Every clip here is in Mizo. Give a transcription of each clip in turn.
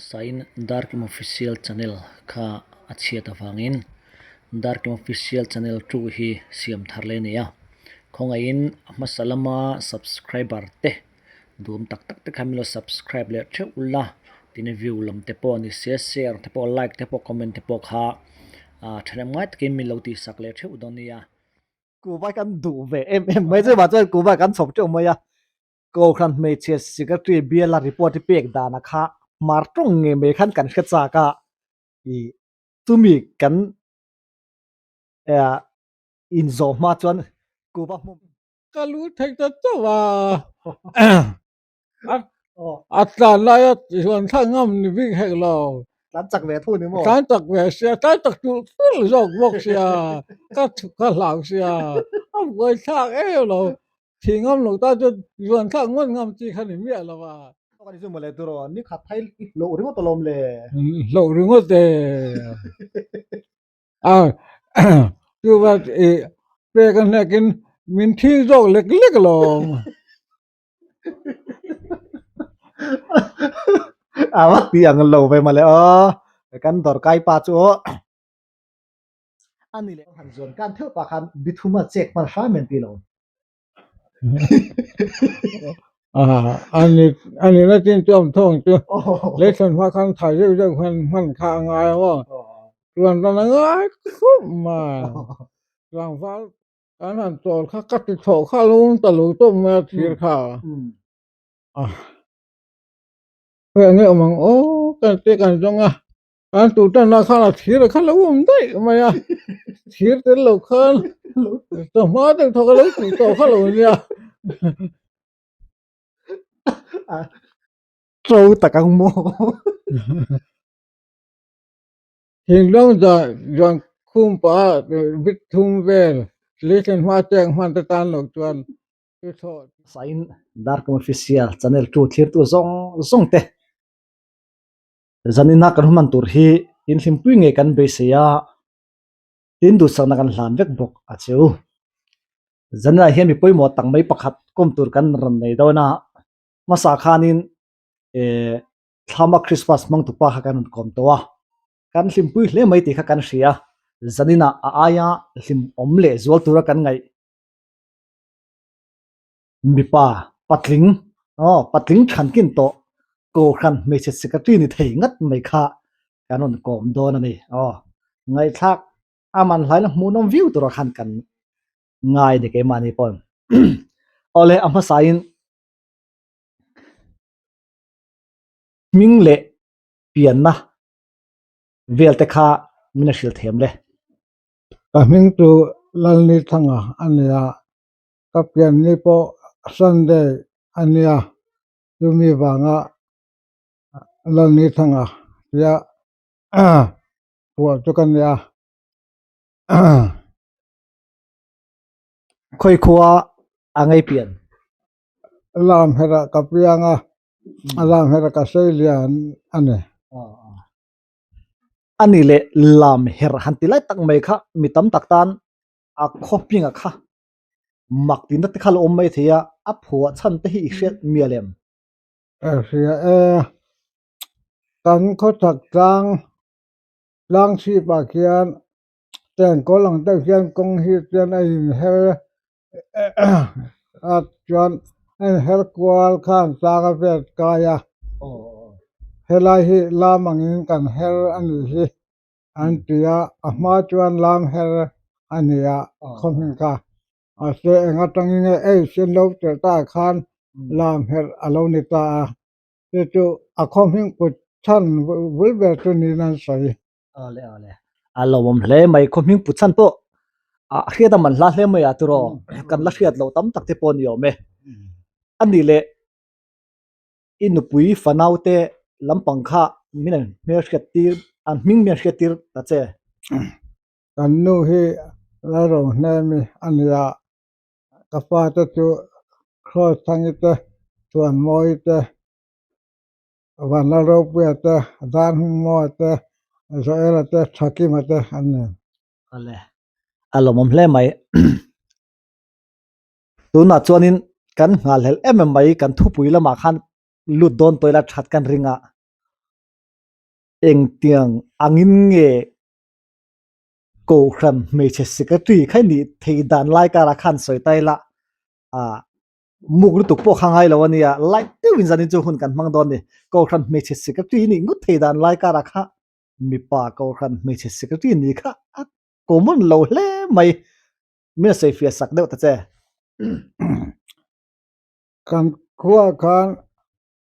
Hmasain Darkim Official Channel kha a chhiat avangin Darkim Official Channel 2 hi siam thar leh a ni a. Khawngaihin a hmasa lama subscriber te duhawm tak tak te kha min lo subscribe leh theuh ula, tin view lam te pawh ni se share te pawh like te pawh comment te pawh kha thahnem ngai takin min lo tihsak leh theuh dawn nia. Kuhva kan duh ve em em mai chu mah chuan kuhva kan chhawp teuh mai a. Kohhran hmeichhe Secretary biala report hi pek dana kha hmar tawng ngei mai khan kan hre chak a, ih chumi kan inzawh hma chuan Kuhva hmum Ka lu thei ta chauh a, a tlan laia chuan thla ngam ni bik hek lo. Tlan chak ve thu ni maw? Tlan chak ve sia, tlan chak tulh tulh zawk bawk sia, ka ka hlau sia, a buai thlak em lo. Thih ngam lo ta chu zuan thlak ngawt ngam chi kha ni miah lo a. Ka ni chu mawle tur aw, ni khat phei hloh ringawt alawm le. Hloh ringawt e. A chuva i pek a hnekin min thil zawk lek lek alawm. A va ti ang lo ve mawle aw, kan dawrkai pa chu aw. Ani leh han zuan kan theuh pah khan bithuma chek hman hram en ti lo. Ani ani na chin chu am thawng chu lei thlan hma khan thai zeuh zeuh khan hman kha a ngai a maw chuan ran a ngai khawp mai tlangval kan han chawl kha ka ti chhoh kha lo awm ta lo tawp mai a thir kha a heng nge awm ang aw kan ti kan zawng a. An tu tan ah khan a thir kha lo awm daih mai a, thir tel lo khan chawhma deuh thaw ka lo tih tawh kha lo nia. To tak ang maw? Thinlung zah zuan khum pah bit thum vel lei thlen hma cheng hman te tan loh chuan chu thlawh. Sain Darkawm Official Channel 2 thlirtu zawng zawng te Zanina kan hman tur hi inhlimpui ngei kan beisei a, tin duhsakna kan hlan vek bawk a che u. Zanina hian mi pawimawh tak mai pakhat kawm tur kan rawn nei dawn a, hmasa khanin eh thlama Christmas hmang tupa kha kan rawn kawm tawh a, kan hlimpui hle mai tih kha kan hria, zanina a aia hlimawm leh zual tura kan ngaih Mipa patling aw patling thankin tawh Kohhran hmeichhe secretary ni thei ngat mai kha kan rawn kawm dawn a ni aw. Ngaihthlak a man hlaina hmuhnawm viau turah khan kan ngai ni keimahni pawn. Awle a hmasain hming leh pianna vel te kha min a hrilh thiam le. Ka hming chu Lalnithanga a ni a, Ka pian ni pawh Sunday a nia, chumi vanga Lalnithanga tia phuah chu ka nia. Khawi khua a ngei pian? Lam herah ka piang a, lam herah ka sei lian a ni. A ni leh lam herh han ti lai tak mai kha mi tam tak tan a khaw hmingah kha mak tihna te kha lo awm mai thei a, a phuah chhan te hi i hriat mial em? Ka hria e, kan khawchhak tlang tlang chhip ah khian tengkawl ang deuh hian kawng hi chuan a inher a chuan a inher kual khan tlang a vel kai a, helai hi lam angin kan her a nih hi. An ti a, a hma chuan lam her a ni a, khaw hming kha. Mahse eng atangin nge ei sin lo tirh ta khan lam her a lo ni ta a, chu chu a khaw hming put chhan bul ber chu niin an sawi. Awle awle, a lo awm hle mai, khaw hming put chhan pawh a hriat a man hla hle mai a tiraw, kan la hriat loh tam tak te pawh a ni awm e. A nih leh I nupui fanau te lampang kha min an hmelhriat tir, an hming min an hriat tir ta che. Kan nu hi Lalrohnemi a ni a, ka fate chu Krawthangi te, Chuanmawi te, Vanlalropuia te, Darhmingmawa te, Joela te, Thakima te an ni. Awle, a lawmawm hle mai. Tunah chuanin kan nghalhlel em em mai kan thupui lamah khan lut dawn tawh ila that kan ring a. Engtiang angin nge Kohhran hmeichhe secretary kha i nih thei dan lai karah khan sawi ta ila, ah muk lutuk pawh kha ngai lo a nia, light deuhin zanin chu hun kan hmang dawn a ni. Kohhran hmeichhe secretary i nih ngawt thei dan lai karah kha mipa Kohhran hmeichhe secretary nih kha a common lo hle mai. Min a sawifiah sak deuh ta che. Kan khuaah khan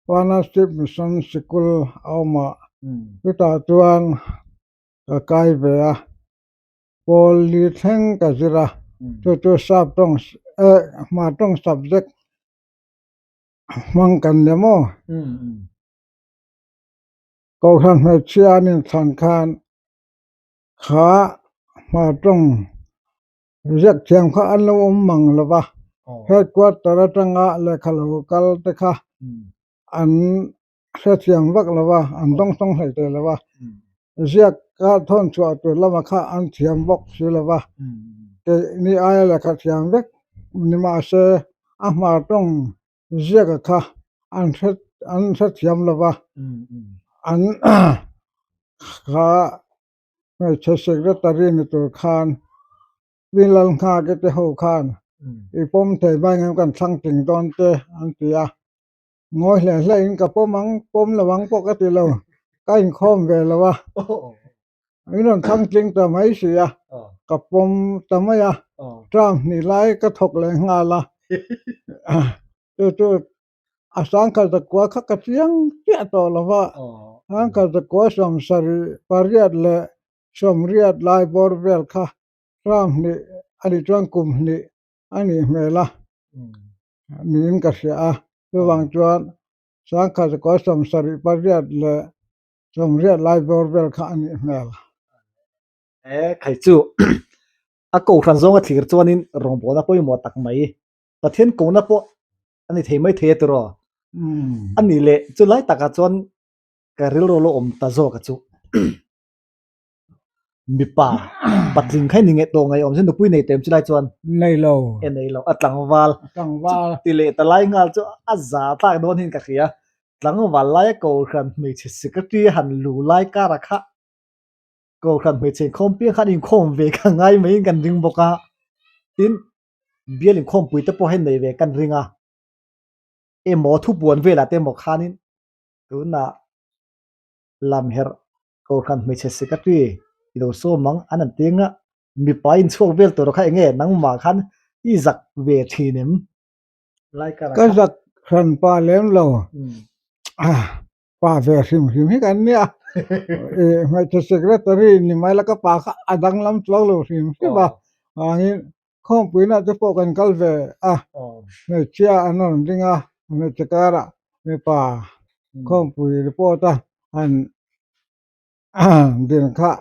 Partnership Mission Sikul a awm a, chutah chuan ka kai ve a, pawl li thleng ka zir a, chu chu sap tawng eh hma tawng subject hmang kan nia maw? Kohhran hmeichhia an inthlan khan kha hma tawng ziak thiam kha an lo awm mang lo va, headquarter atanga lehkha lo kal te kha an hrethiam vak lo va, an dawngsawng hlei thei lo va, ziak a thawn chhuah tur lamah kha an thiam bawk si lo va, keini aia lehkha thiam vek ni mahse a hma tawng ziaka kha an hre an hrethiam lo va, an kha hmeichhe secretary ni tur khan Pi Lalnghake te ho khan i pawm thei mai ngem kan thlang ting dawn te an ti a. Ngawi hle hle in ka pawm ang, pawm lo ang pawh ka ti lo, ka inkhawm ve lo a, min rawn thlang tling ta mai si a, ka pawm ta mai a, term hnih lai ka thawk leh nghal a, chu chu a sangkhat zakua kha ka chiang chiah tawh lo va, sangkhat zakua sawmsarih pariat leh sawmriat lai bawr vel kha term hnih a nih chuan kum hnih a nih hmel a niin ka hria a, chuvang chuan sangkhat zakua 70 pariat leh 80 lai bawr vel kha a nih hmel. E khai chu a kohhran zawnga thlir chuanin rawngbawlna pawimawh tak mai Pathian kohna pawh a ni thei mai thei a tiraw? A nih leh chulai takah chuan ka rilru lo awm ta zawk a chu. Mipa patling kha i ni nge tawh ngaih awm se nupui nei tawh em chulai chuan? Nei lo. E nei lo, a tlangval. Tlangval. Ti leh ta lai nghal chu a za tlak dawn hian ka hria. Tlangval laia Kohhran hmeichhe secretary han lu lai kara kha Kohhran hmeichhe inkhawm piang khan inkhawm ve ka ngai maiin kan ring bawk a. Tin, bial inkhawmpui te pawh hei nei ve kan ring a. Emaw thupuan velah te emaw khanin tunah Lamherh Kohhran hmeichhe secretary i lo sawm ang an han ti anga mipa inchhuak vel tur kha enge nangmah khan i zak ve thin em? Ka zak hran pa lem lo, pa ve hrim hrim hi kan nia, hmeichhe secretary ni mai la ka pa kha a danglam chuang lo hrim hrim a, vangin khawmpuina te pawh kan kal ve a, hmeichhia an rawn ding a, hmeichhe karah mipa khawmpui report a han din kha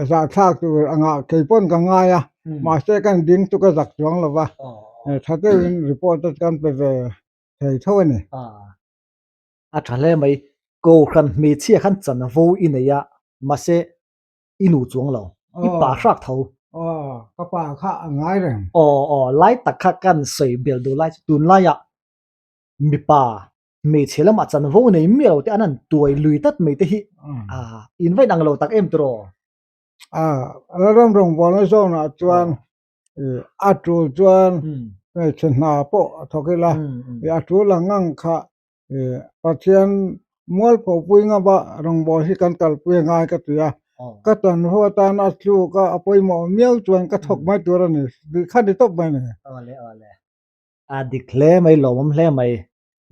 zahthlak tur angah kei pawn ka ngai a, mahse kan ding chu ka zak chuang lo va, tha deuhin report te kan pe ve thei tho a ni. A tha hle mai, Kohhran hmeichhia khan chanvo i nei a, mahse i nu chuang lo, i pa hrak tho. Aw, ka pa kha a ngai reng. Aw, aw, lai tak kha kan sawi bel duh lai chu tunlaiah mipa hmeichhe lamah chanvo nei miah lo te an han tuai lui tlat mai te hi a invite ang lo tak em tiraw? A, Lalram rawngbawlna zawnah chuan a tul chuan hmeichhe hna pawh a thawk ila, a tul ang ang kha Pathian mualpho pui ngama rawngbâwl hi kan kalpui a ngai ka ti a, ka tanho atan a tluk a, a pawimawh miau chuan ka thawk mai tur a ni, tih kha ni tawp mai a ni. Awle awle. A dik hle mai, lawmawm hle mai.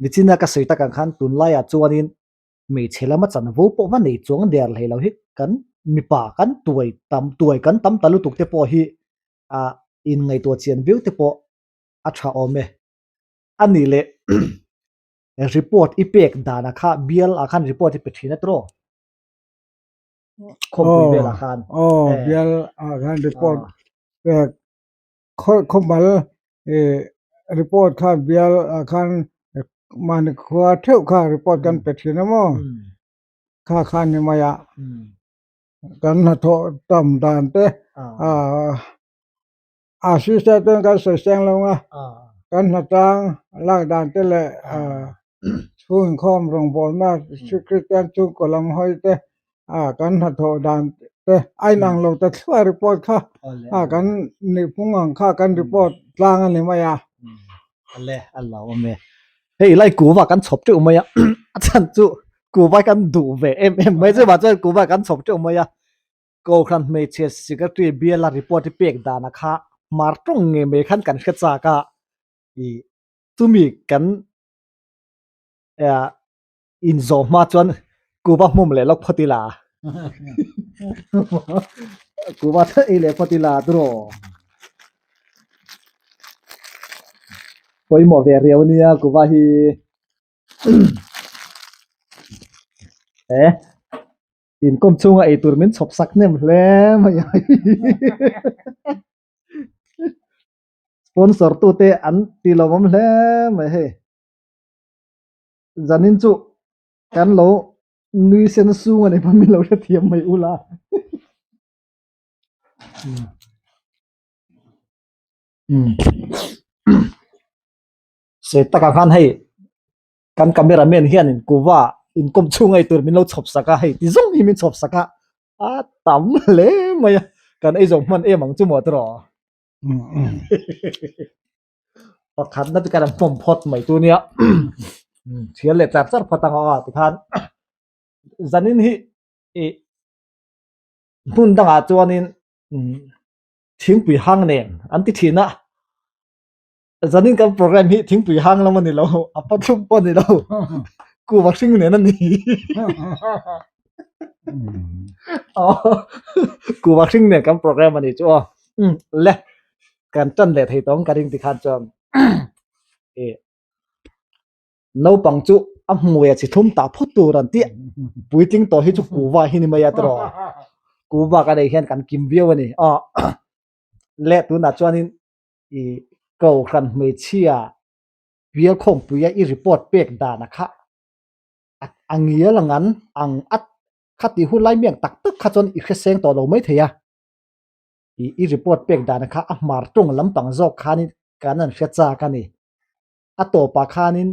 Nichina ka sawi tak ang khan tunlaiah chuanin hmeichhe lama chanvo pawh va nei chuang der hlei lo hi kan mipa kan tuai tam tuai kan tam ta lutuk te pawh hi ah inngaihtuah chian viau te pawh a tha awm e. A nih leh report i pek danah kha bial ah khan report i pe thin a tiraw? Khawmpui velah khan. Aw bial ah khan report pek khawmal report kha bial ah khan mahni khua theuh kha report kan pe thin a maw? Kha khan ni mai a kan hnathawh tam dan te ah A sister ten kan sawi seng lo nga, kan hnatang lak dan te leh. Chhung inkhawm rawngbawlna Kristian chhungkaw lam hawi te kan hnathawh dan te a inang lo ta thluah report kha kan nihphung ang kha kan report tlang a ni mai a. Ale a lo awm e. Hei lai kuva kan chhawp teuh mai a, a chhan chu kuva kan duh ve em em mai chu mahse kuva kan chhawp teuh mai a. Kohhran hmeichhe secretary biala report hi pek dana kha hmar tawng ngei mai khan kan hre chak a, ih chumi kan inzawh hma chuan kuva hmum leh lawk phawt ila kuva theuh ei leh phawt ila turaw pawimawh ve riau ania kuva hi eh. Inkawm chhunga ei tur min chhawp sak hnem hle mai a. Sponsor tute an ti lo awm hle mai hei. Zanin chu kan lo nui sen sung a ni pawh min lo hrethiam mai ula. Se takah khan hei kan camera man hianin kuva inkawm chhung ei tur min lo chhawp sak a hei ti zawng hi min chhawp sak a a tam hle mai a kan ei zawng hman em ang chu maw tiraw pakhatna te kan hmawm phawt mai tu nia thial leh char char phawt ang aw tikhan zanin hi ih hmun dangah chuanin thingpui hang nen an ti thin a. Zanin kan program hi thingpui hang lam a ni lo, a pathlum pawh a ni lo, kuva hring nen a ni. Kuva hring nen kan program a ni chu aw. Le, kan tan leh thei tawng ka ring tikhan chuan e naupang chu a hmuia chi thlum tah phawt tur an tih puitling tawh hi chu kuva hi ni mai a tiraw. Kuva kan ei hian kan kim viau a ni. Aw le tunah chuanin I Kohhran hmeichhia bial khawmpuia i report pek dana kha a ngial ang an ang a khati hun lai miang tak tak kha chuan i hreseng tawh lo mai thei a. I i report pek dana kha a hmar tawng lampang zawk khanin kan an hre chak a ni. A tawpah khanin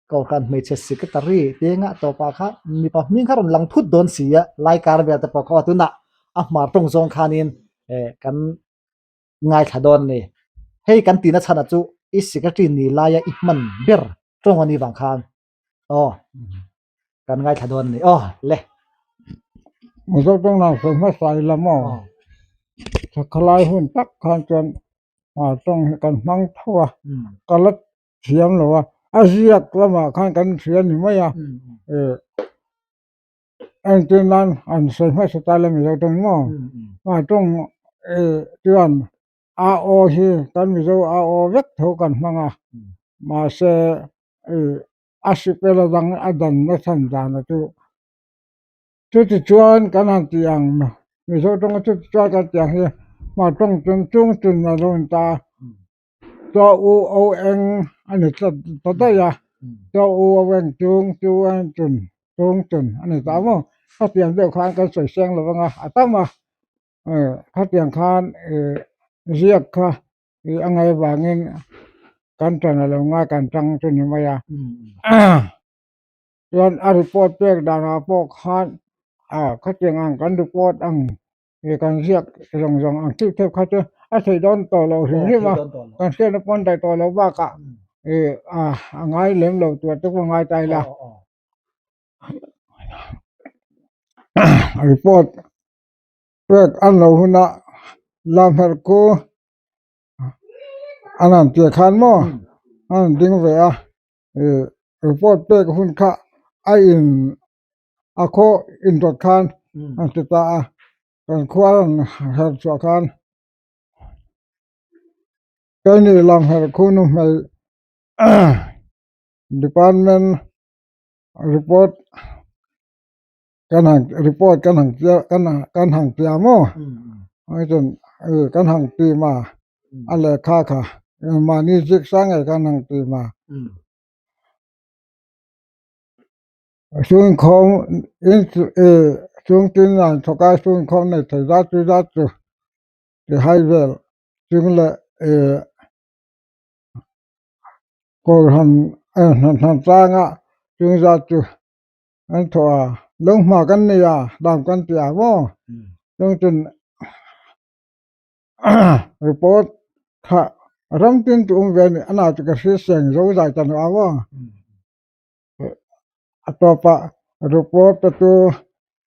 Kohhran hmeichhe secretary tenga tawpah kha mipa hming kha rawn lang phut dawn si a, lai kar vel te pawh kha tunah a hmar tawng zawng khanin kan ngaithla dawn a ni. Hei kan tihna chhanah chu i secretary ni laia i hman ber tawng a nih vang khan aw kan ngaithla dawn a ni aw le. Mizo tawng lang sawi hmasa ila maw? Thakhalai hun tak khan chuan tawng hi kan hmang tho a, ka la thiam lo a, a ziak lamah khan kan hria ni mai a, Engtin nan an sawi hmasa ta le Mizo tawng maw? Hmai tawng chuan a aw hi kan Mizo a aw vek tho kan hmang a, mahse a sipel a dang a dan na chhan dan a chu chutichuan kan han tih ang Mizo tawnga chutichuan kan tih ang hi hmai tawng chung chung chun a lo in ta a. Chaw u o eng a ni tlat ta daih a, chaw u o eng chung chu eng chun chung chun a ni ta maw? Khatiang deuh khan kan sawi seng lo vang a, a tam a, khatiang khan ih ziak kha ih a ngaih avangin kan ṭan a lo ngai kan ṭang chu ni mai a. Chuan a report pek danah pawh khan ah khatiang ang kan report ang He kan ziak zawng zawng ang theuh theuh kha chu a theih dawn tawh lo hrim hrim a, kan hriatna pawn daih tawh lo bakah ih a ngai lem lo tur te pawh a ngai ta ila. Report pek an lo huna lamherh khu an han tir khan maw an han ding ve a ih report pek hun kha a in. a khaw indawt khan an ti ta a kan khua rawn her chhuah khan keini lam her khu nu hmei department report kan han report kan han kan han tia maw chuan kan han tim a a lehkha kha mahni zik sang ngei kan han tim a. Chhungkhawm in chhung tin an thawk a chhungkhawm nei thei zat chu zat chu ti hai vel chung leh ih kawrhan Hnamtlanga chung zat chu an thawh a, lo hma kan nei a, dam kan ti a maw? Chung chun report kha ram tin chu awm ve a ni, a nau chu ka hria seng zo zai ta nuah maw? A tawpah report te chu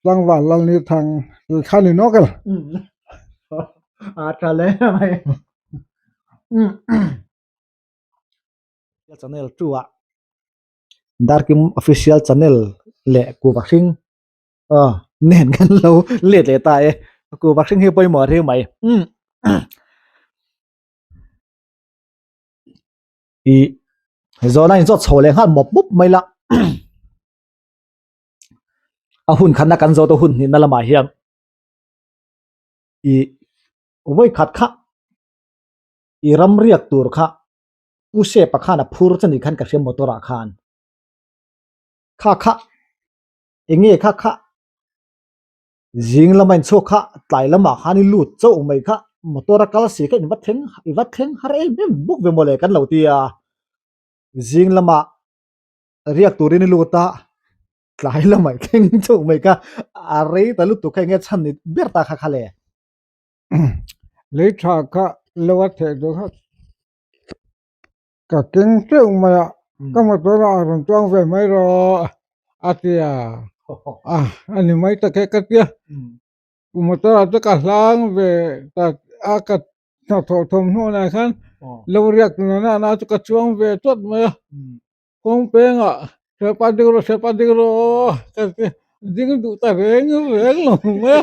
tlangval Lalni Thang tih kha ni nawk elo. A tha hle mai. Channel 2 ah Darkim Official Channel leh Kuva Hring aw nen kan lo let leh ta e Kuva Hring hi pawimawh riau mai umm ih zawhna in zawt chho leh nghal mawp mawp mai la a hun khatna kan zawt a hun hnihna lamah hian ih vawi khat kha i ram riak tur kha Pu Sepa khan a phur che ni khan ka hria motor ah khan. Kha kha enge kha kha zing lama in chhuak kha tlai lamah khan i lut chauh mai kha motor a kal si kha in va thleng i va thleng har em em bawk ve mawle kan lo ti a. Zing lamah riak turin i lut a tlai lamah i thleng chauh mai kha a rei ta lutuk kha enge chhan ni ber ta kha kha le. Lei tha kha lo a theh duh kha ka keng teuh mai a, ka motor ah a rawn chuang ve mai rawh a ti a, a ni mai tak e ka ti a, motor ah chu ka hlang ve ta a, ka hnathawh thawmhnaw nen khan lo riak nana na chu ka chuang ve chawt mai a. Kawng pengah hrepa ding rawh hrepa ding rawh ka ti ding duh ta reng reng lo mai a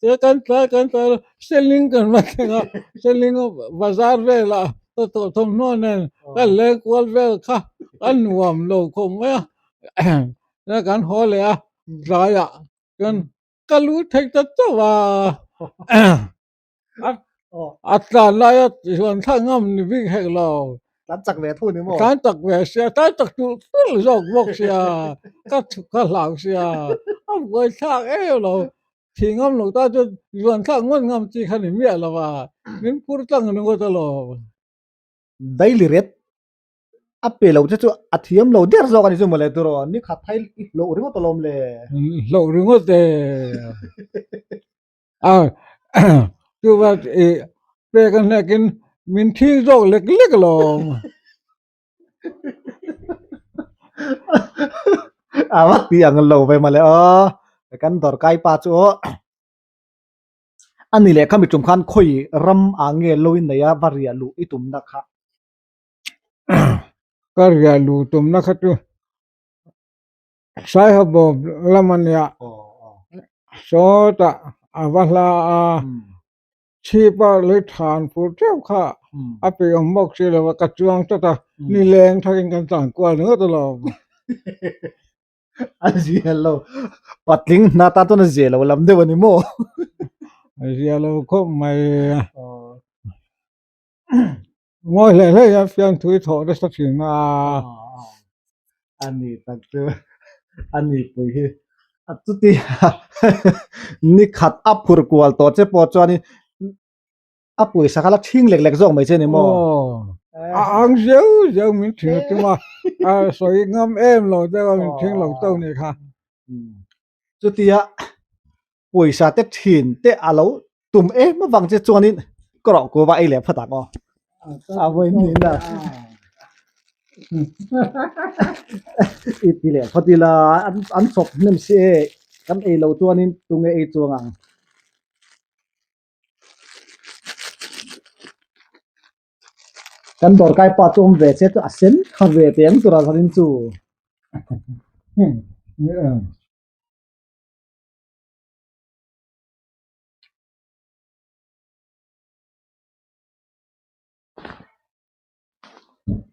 te kan tlai kan tlai lo seling kan va thleng a seling bazar velah ka tawh thawmhnaw nen ka leng kual vel kha a nuam lo khawp mai a kan haw leh a tlaiah chuan ka lu thei ta chauh a. A tlan laia chuan thla ngam ni bik hek lo. Tlan chak ve thu ni maw? Tlan chak ve sia, tlan chak tulh tulh zawk bawk sia, ka chhuk ka hlau sia, a buai thlak em lo. Thih ngam lo ta chuan zuan thlak ngawn ngam chi kha ni miah lo a, min phur tlang ringawt alawm. Daily ret a pe lo che chu a thiam lo der zawk a ni chu mawle turaw ni khat phai i hlauh ringawt alawm le. Hlauh ringawt e. A chuva i pek a hnekin min thing zawk lek lek alawm. A va ti ang lo ve mawle aw kan dawrkai pa chu aw a ni leh khami tum khan khawi ram ah nge lo in nei a va riah luh i tumna kha. Ka riah luh tumna kha chu Saihabawm lam a nia, sawtah a va hla a, chhipa lei than fur teuh kha a peih awm bawk si lo a, ka chuang tlat a, nileng thakin kan tlan kual ringawt alawm. A zia lo, patling hna tan chuan a zia lo lam deuh a ni maw? A zia lo khawp mai a. Ngawi hlei hlei hian fiamthu i thawh nasa thin a. A ni tak chu a ni pui hi a chuti ni khat a phur kual tawh che pawh chuanin a pawisa kha la thing lek lek zawk mai che ni maw? A ang zeuh zeuh min thing a tum a, a sawi ngam em lo deuh a min thing lo teuh ni kha. Chutia pawisa te thin te a lo tum em avang che chuanin ka rawh kuva ei leh phawt ang aw. A vawi hnihna i ti leh phawt ila an chhawp hnem si e kan ei lo chuanin tunge ei chuang ang. Kan dawrkai pa chu awm ve che chu a sen kha ve teh ang tura zanin chu.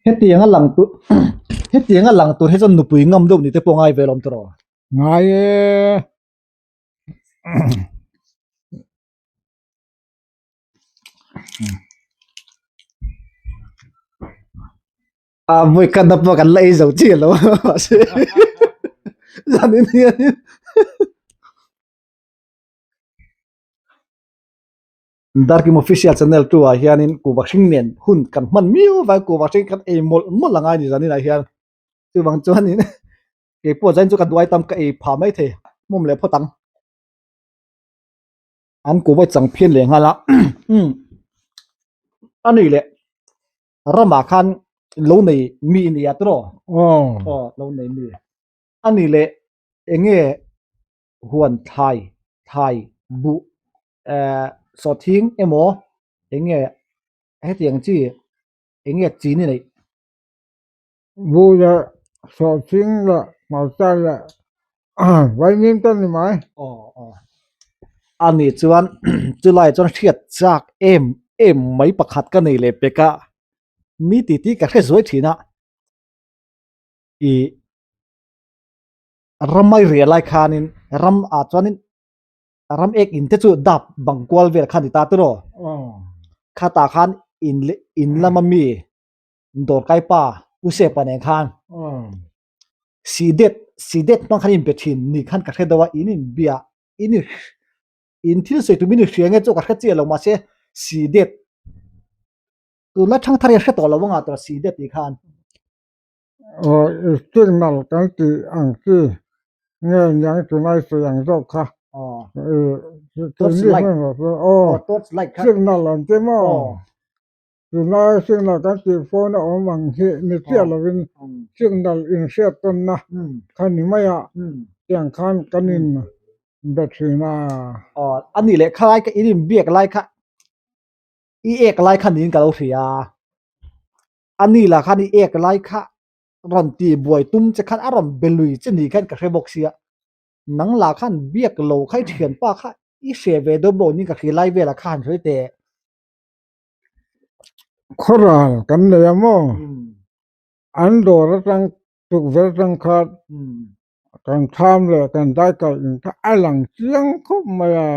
Hetiang a lang tur hetiang a lang tur hi chuan nupui ngam deuh ni te pawh ngai ve lawm tawh rawh. Ngai e. A vawi khat na pawh kan la ei zo chi lo mahse zanin hianin Darkim official channel 2 ah hianin kuhva hring nen hun kan hman miau avangin kuhva hring kan ei mawlh mawlh a ngai ni zanin ah hian. Chuvang chuanin kei pawh zain chu ka duai tam ka ei phah mai thei hmawm leh phawt ang. An kuhva chang phian leh nghal a umm a ni leh ramah khan lo nei mi i nia tiraw? Aw lo nei mi a ni leh eng nge huan thlai thlai buh eh sawhthing emaw eng nge hetiang chi eng nge chin i neih? Buh leh sawhthing leh hmarcha leh vaimim te a ni mai. Aw aw a nih chuan chulai chuan hriat chak em em mai pakhat ka nei leh pek a mi titi ka hre zuai thin a ih ramai riah lai khanin ram ah chuanin ram ek in te chu dap bang kual vel kha a ni ta tiraw khatah khan in leh in lama mi dawrkai pa U Sepa nen khan Sidet Sidet hmang khan in be thin ni khan ka hre deuh a in inbia in in thil sawi tum in hria nge chu ka hre chiah lo mahse Sidet tunlai thangthar hi a hre tawh lo anga tawh Sidet tih khan. Aw signal kan tih ang chi nge niang tunlai sawi ang zawk kha. Torch light torch light kha signal an ti maw? Tunlai signal kan tih phone a awm ang hi ni chiah lovin signal inhriat tawnna kha ni mai a, tiang khan kan in be thin a. Aw a nih leh khalai ka in inbiak lai kha i ek lai kha niin ka lo hria a, a ni lah khan i ek lai kha rawn tih buai tum che khan a rawn be lui che ni khan ka hre bawk sia, nang lah khan biak lo kha i thianpa kha i hre ve dawn bawk niin ka hria lai velah kha han sawi teh. Khawral kan nei a maw? An dawr atang tukverh atang khan kan tham leh kan daikal in kha a lang chiang khawp mai a.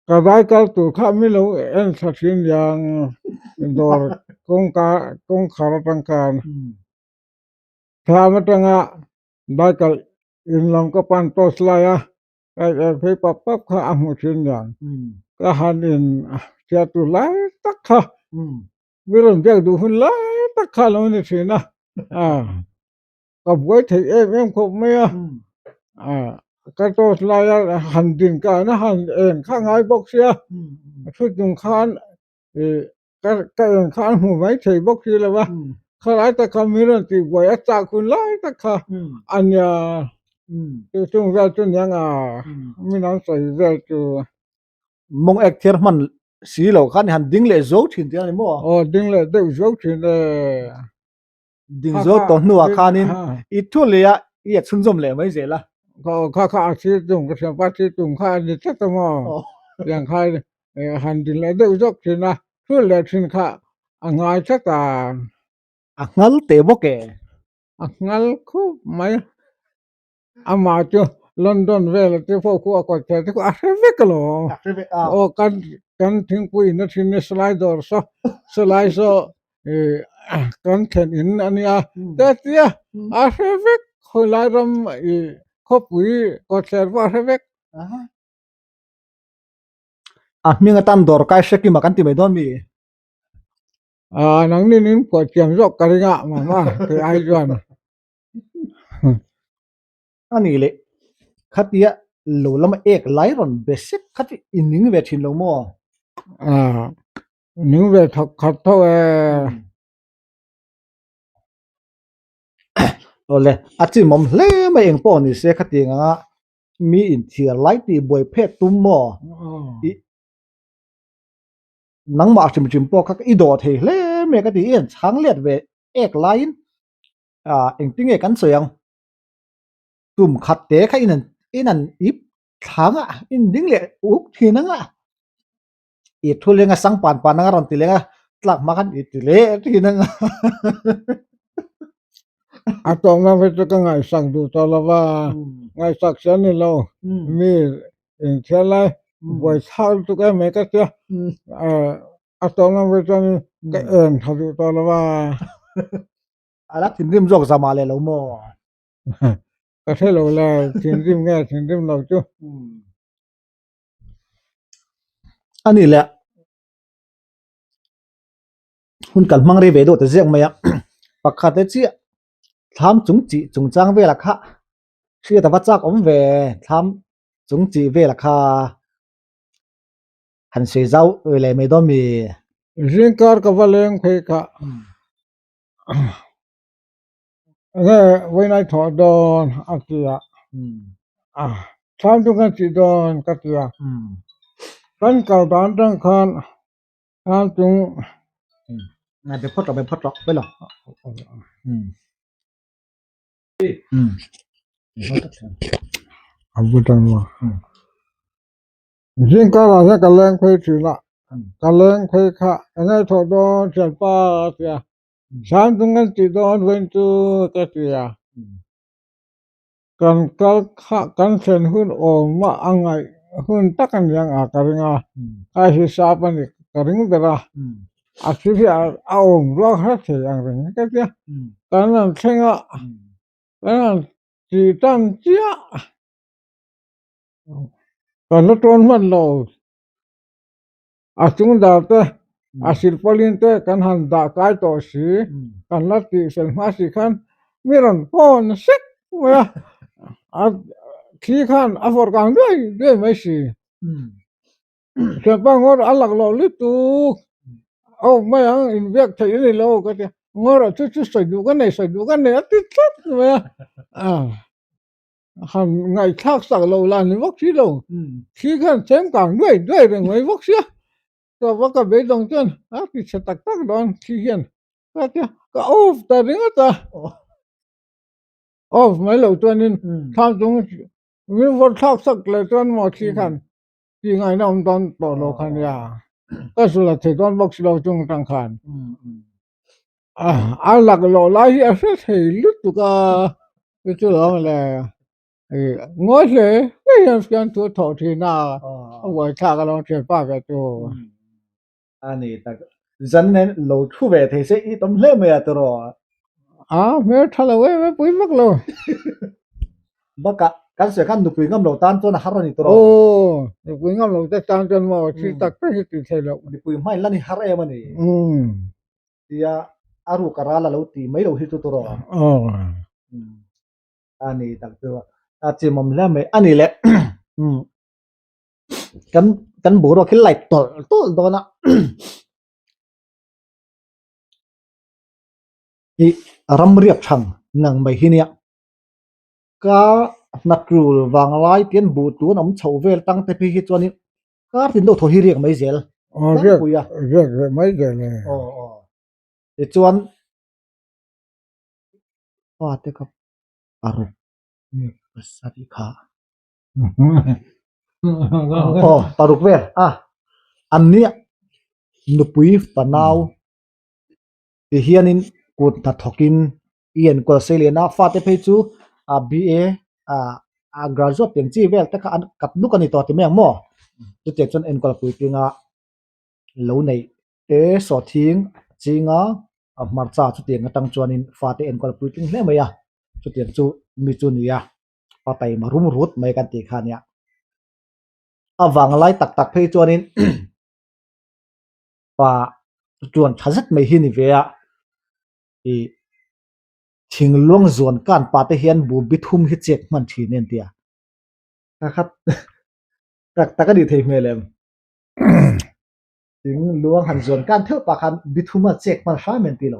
Ka daikal tur kha mi lo en thla thin liang dawr kawngka kawngkhar atang khan thlam atanga daikal in lam ka pan torch lai a. Phei pap pap kha a hmuh thin dan ka han in chhiat tur lai tak kha mi rawn biak duh hun lai tak kha a lo ni thin a ka buai theih em em khawp mai a ka torch lai a han din kan a han eng kha ngai bawk sia thu chung khan ih ka ka eng kha an hmu mai thei bawk si lo va khalai tak kha mi rawn tih buai a chak hun lai tak kha a nia chu chung vel chu niang a min an sawi vel chu. Mawng ek thiar hman si lo khan han ding leh zo thin tih a ni maw? Aw ding leh deuh zo thin e. Ding zo tawh hnuah khanin i thu leh a i a chhunzawm leh mai zel a. Kha kha a thil tum ka thianpa thil tum kha a ni tlat a maw? Tiang kha han din leh deuh zawk thin a, thu leh thin kha a ngai tlat a. A nghal teh bawk e. A nghal khup mai. Amah chu London vel a ti pawh khu a kawt thei te khu a hre vek alawm. A hre vek a. Aw kan kan thingpui in a thin i salai dawr saw salai saw ih kan thlen in a nia te a tia a hre vek khawilai ram ih khawpui kawtthler pawh a hre vek. A hming atan dawr kai hre kima kan ti mai dawn mi? Ah nangni nin phuah thiam zawk ka ring a mama kei ai chuan. A nih leh khatia lo lama ek lai rawn be sek kha chu i ning ve thin lo maw? Ah, ning ve thawk khat tho e. Awle, a chimawm hle mai eng pawh ni se khatiang anga mi inthiar lai tih buai phet tum maw? I nangmah hrim hrim pawh kha i dawh thei hle mai ka ti i en chhang let ve ek laiin ah engtinge kan sawi ang tum khat te kha in an in an ip thlang a in ding leh uk thin ang a i thu leng a sang pan pan anga rawn ti leng a tlak hma khan i ti leh thin ang a A tawng lam hi chu ka ngaihsak duh tawh lo va ngaihsak si a ni lo mi inthiar lai buaithlak lutuk em mai ka tia a tawng lam hi chuan ka en tha duh tawh lo va. A la thinrim zawk zamah leh lo maw? Ka hre lo le, thinrim nge thinrim lo chu. A ni le, hun kan hmang rei ve deuh ta ziak mai a, pakhat te chiah. Thlam chung chih chungchang velah kha hriat a va chak awm ve, thlam chung chih velah kha han sawi zau leh mai dawn mi? Zingkar ka va leng phei kha enge vawiinai thawh dawn a ti a, thlam chu kan chih dawn ka ti a, kan kal dan atang khan thlam chung Be phawt rawh, be phawt rawh, be lo. A bu tan maw? Zingkarah hian ka leng phei thin a, ka leng phei kha enge thawh dawn thianpa a ti a, Sang chung kan tih dawn vawiin chu ka ti a, kan kal kha kan thlen hun awm a a ngaih hun tak a ni ang a ka ring a, a hisap a ni ka ring ber a, a thil hi a awm ruak hret thei ang reng ka ti a, kan han thleng a, kan han ti tan chiah. Kan la tawn hman lo. A chung dar te, a silpawlin te kan han dah kai tawh si, kan la tih fel hma si khan mi rawn phone sek mai a, a thli khan a vawrh kang duai duai mai si. Thianpa ngawr a lak loh lutuk, aw mai ang inbiak theih a ni lo ka ti a, ngawr ah chu chu sawi duh ka nei sawi duh ka nei a ti tlat mai a. Han ngaihthlak sak lo la ni vak si lo thli khan cheng kang duai duai reng mai vak sia ka va ka beidawng chuan a ti chhe tak tak dawn thli hian ka tia ka off ta ringawt a off mai lo chuanin thlam chung min vawrh thlak sak leh chuan maw thli khan ti ngaihna awm dawn tawh lo kha nia ka zula thei dawn bawk si lo chung atang khan a laklawh lai hi a hre thei lutuk a chu chu lo le ngawi hle hle hian fian thu a thawh thin a a buaithlak a lo thian pa ve chu. A ni tak zan nen lo thu ve thei se i tawm hle mai a tiraw. A hmel tha lo em em pui vak lo. Bakah kan sawi khan nupui ngam lo tan chuan a har a ni tiraw. Aw nupui ngam lo te tan chuan maw thil tak tak hi tih theih loh. Nupui hmain lan hi har em a ni. Tia a ruk a ral a lo ti mai lo hi chu tiraw. Aw. A ni tak chu a chimawm hle mai a ni le. Kan kan boruak hi light tawlh tawlh dawn a. Ih ram riak thang ngang mai hi nia kar hnatul vanglai te an buh tun awm chhoh vel tang te phei hi chuanin kar tin deuh thaw hi riak mai zel Aw riak riak ve mai zel e. Aw aw tichuan fate kha paruk nge pasarih kha aw paruk vel a an nia nupui fanau. Ti hianin kut hnathawkin i enkawl sei lian a, fate phei chu a BA a graduate teng chi vel te kha an kat nuk a ni tawh ti mai ang maw? Chutiang chuan enkawl puitlinga lo neih te sawhthing chinga hmarcha chutiang atang chuanin fate enkawl puitling hle mai a, chutiang chu mi chu ni a, pa taima rum rut mai kan tih kha a nia. A vanglai tak tak phei chuanin pa chuan tha zet mai hi ni ve a ih thingluang zuan kan pa te hian bu bi thum hi chek hman thin a ni a ka khat tak tak a nih thei hmel em thingluang han zuan kan theuh pah khan bi thum a chek hman hram em ti lo.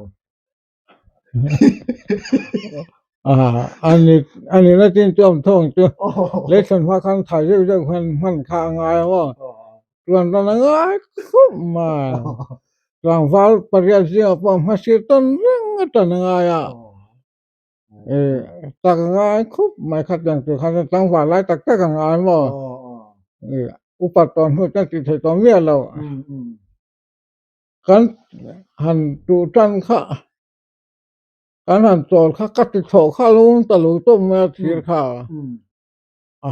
Ani ani na chin chu awm thawng chu lei thlan hma khan thai zeuh zeuh khan hman kha a ngai a maw chuan rawn a ngai khawp mai tlangval pariat zingah pawh hmasir tawn reng a tan a ngai a tak a ngai khawp mai khatiang tur khan tlangval lai tak tak a ngai maw upa tawn hnu chuan tih theih tawh miah lo. Kan han tuh tan kha kan han chawl kha ka ti chhoh kha lo awm ta lo tawp mai a thir kha a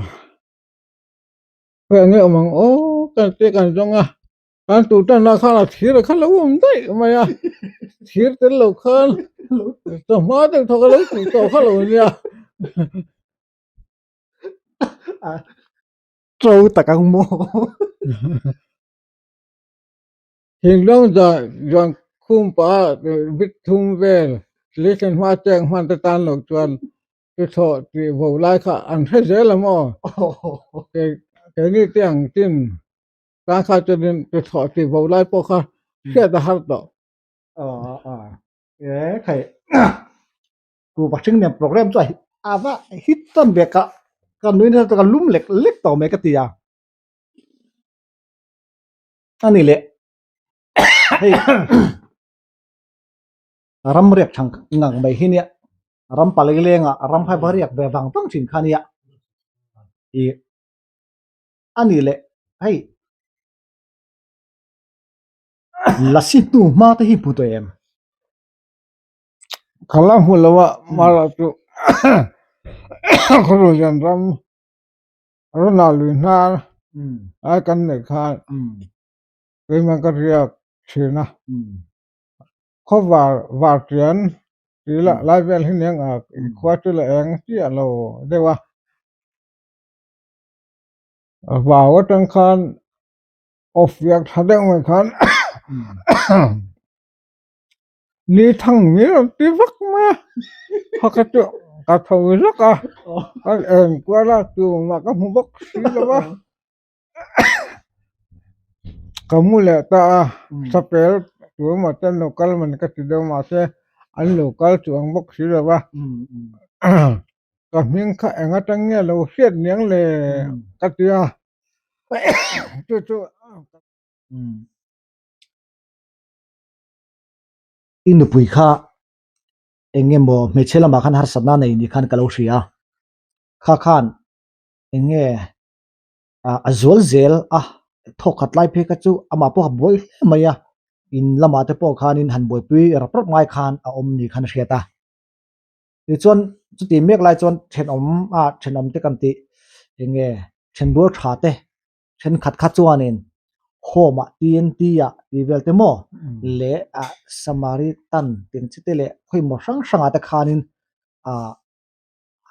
heng nge awm ang aw kan ti kan zawng a kan tuh tan lah khan a thir kha lo awm daih mai a thir tel lo khan chawhma deuh thaw kha lo tuh tawh kha lo nia. To tak ang maw. Thinlung zuan khum pah bit thum vel. Tui thlen hma cheng hman te tan loh chuan Tithawh tih vo lai kha an hre zel a maw? Keini te ang chin tan kha chuanin tithawh tih vo lai pawh kha hriat a har tawh. E khai ku pa hring nen program chu a va hit tan ve ka ka nui nasa ka lum lek lek tawh mai ka ti a. Ani leh hei ram riak thang ngang mai hi nia ram palei lenga ram hai va riak ve vang vang thin kha nia i ani leh hei lasi hnu hma te hi hmu tawh em? Ka la hmu lo a mara chu Khawruhlian ram Rona lui hnar ai kan neih khan keimah ka riak thin a. Khawvar vartian tih lah lai vel hi nia ngah khua chu la eng chiah lo deuh a. Vau atang khan off riak tha deuh mai khan ni thang mi rawn ti vak mai a kha chu ka tho zawk a ka en kual a tumah ka hmu bawk si lo a. Ka mu leh ta a, sapel tur emaw te an lo kal man ka ti deuh mahse an lo kal chuang bawk si lo va, ka hming kha eng atang nge lo hriat niang le ka ti a, chu chu. I nupui kha eng emaw hmeichhe lamah khan harsatna nei ni khan ka lo hria a, kha khan eng nge a zual zel a thawk khat lai phei kha chu amah pawh a buai hle mai a in lamah te pawh khanin han buaipui rap rap ngai khan a awm ni khan a hriat a tichuan chuti mek lai chuan thenawm a thenawm te kan tih eng nge thenrual tha te thenkhat kha chuanin home ah TNT ah tih vel te maw leh ah Samaritan tih ang chi te leh khawimaw hrang hrang ah te khanin ah.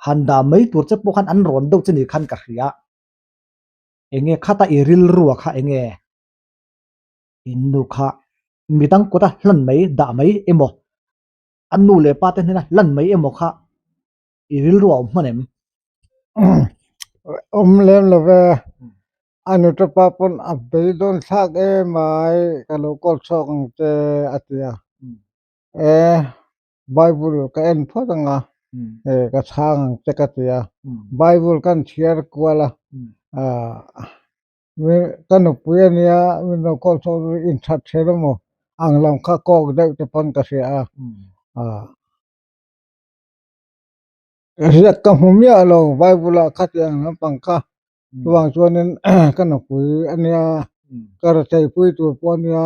Han dah mai tur che pawh khan an rawn deuh che ni khan ka hria. Enge khata i rilrua kha enge in nu kha midang kawta hlan mai dah mai emaw a nu leh pa te hnena hlan mai emaw kha i rilrua a awm hman em? Awm lem lo ve, a nuta pa pawn a beidawn thlak emai ka lo call chhuak ang che a ti a. E Bible ka en phawt ang a, eh ka chhang ang che ka ti a, Bible kan chhiar kual a, ah ka nupui a nia min lo call chhuak chu in that ṭhen emaw ang lam kha kawk deuh te pawn ka hria a, ah riak ka hmu miah lo Bible ah khatiang lampang kha chuvang chuanin ka nupui a nia ka retheipui tur pawh a nia.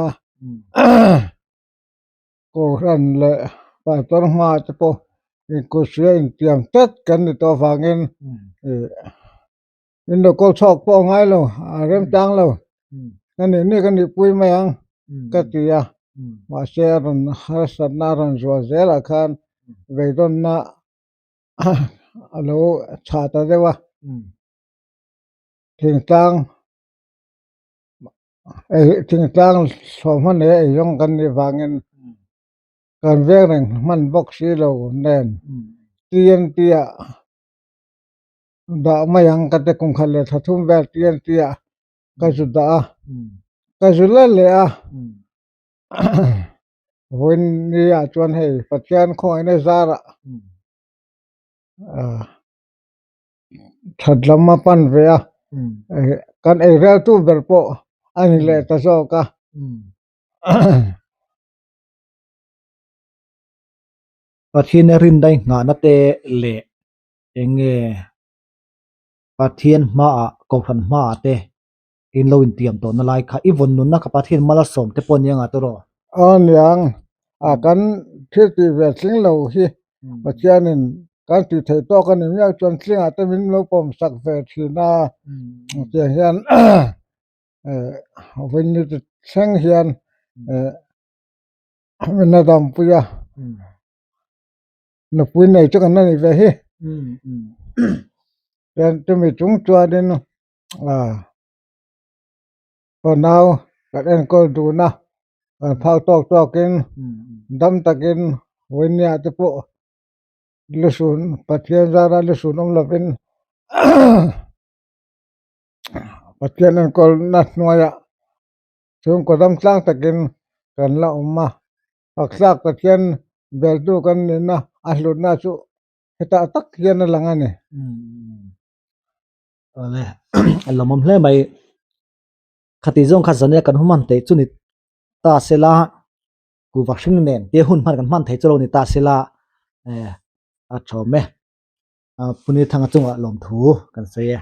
Kohhran leh pastor hma te pawh inkutsuia intiam tlat kan ni tawh avangin ih min lo kawl chhuak pawh a ngai lo a remchang lo ka nih nih ka nihpui mai ang ka ti a mahse a rawn harsatna a rawn zual zelah khan beidawnna a lo chhah ta deuh a thingtlang. Thingtlang sawmhma nei ei zawng kan nih vangin kan veng reng hman bawk si lo nen TNT ah dah mai ang ka ti kum khat leh thla thum vel TNT ah ka zu dah a ka zu la leh a vawiin ni ah chuan hei Pathian khawngaihna zarah ah. That lam a pan ve a, kan ei reltu ber pawh a ni leh ta zawk a. Pathian rindai nghahna te leh eng nge Pathian hmaah Kohhran hmaah te in lo intiam tawhna lai kha i vawn nunna kha Pathian mal a sawm te pawh nia ngah tawh. Aw niang, a kan thil tih ve tling lo hi Pathianin kan tih theih tawk a ni miau chuan tlingah te min lo pawm sak ve thin a, tiang hian vawiin te thleng hian min la dampui a, nupui nei chu kan la ni ve hi. Chuan chumi chung chuanin Fanau kan enkawl dun a, kan phak tawk tawkin dam takin. Vawinia te pawh lusun Pathian zara lusun awm lovin Pathian enkawlna hnuaiah chhungkaw dam tlang takin kan la awm a, Paktlak Pathian beltu kan nihna a hlutna chu hetah tak hian a lang a ni. Awle, a lawmawm hle mai. Khati zawng kha zania kan hman theih chu ni ta sela, kuhva hring nen tia hun hman kan hman theih chu lo ni ta sela, eh a thawm e. Puni Thanga chungah lawmthu kan sawi e.